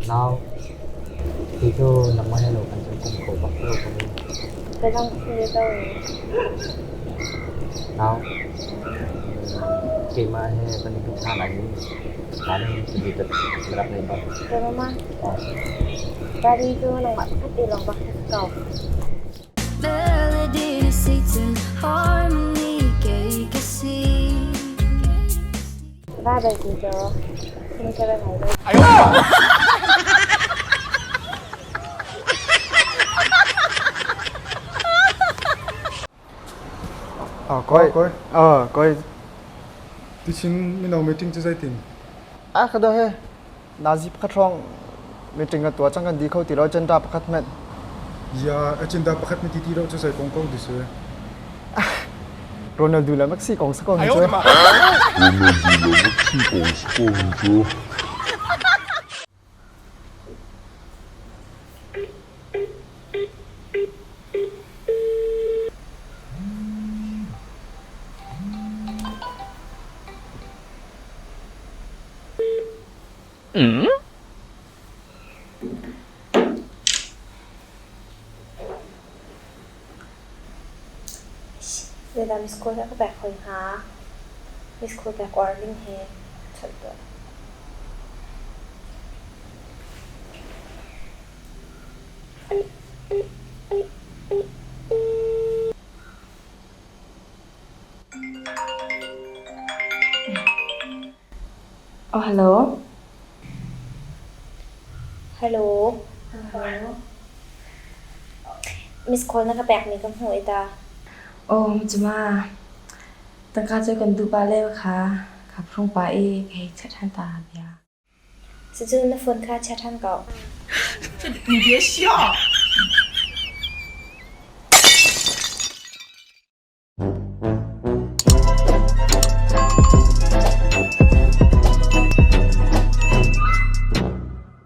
Nau, kei cu nangmah he lo kan cun kum kho bak lo ko mu. Zeidang ka si ve ko. Nau, keimah he kan i hmu ṭhan lai mi nain cuti na rak ngei bal. Keimah ma? Daddy cu nangmah pakhat te lawng bak si ko. Va bal ti cu sing ka va ngai lo. Koi. Koi. Koi. Tichin mino meeting cu zeitin? A ka he nazi pakhat hrawng meeting a tuah cang kan di kho ti lo agenda pakhat hmanh. Ya, agenda pakhat mi ti ti lo cu zei kong ko ti si. Ronaldo le Messi kong sa ko hin cu. Ronaldo le Messi kong sa ko hin cu. Zeidah miss call ka pek hoi hnga? Miss call pek uar ding hi chawnh tuah. Oh, hello. Hello. Miss call na ka pekmi ka hmuh i ta. Oh, cuma tangka cu kan duh pa le kha ka phrung pa i ka hei chat han ta bia. Cucu na phone kha chia ṭhan ko. 你别笑。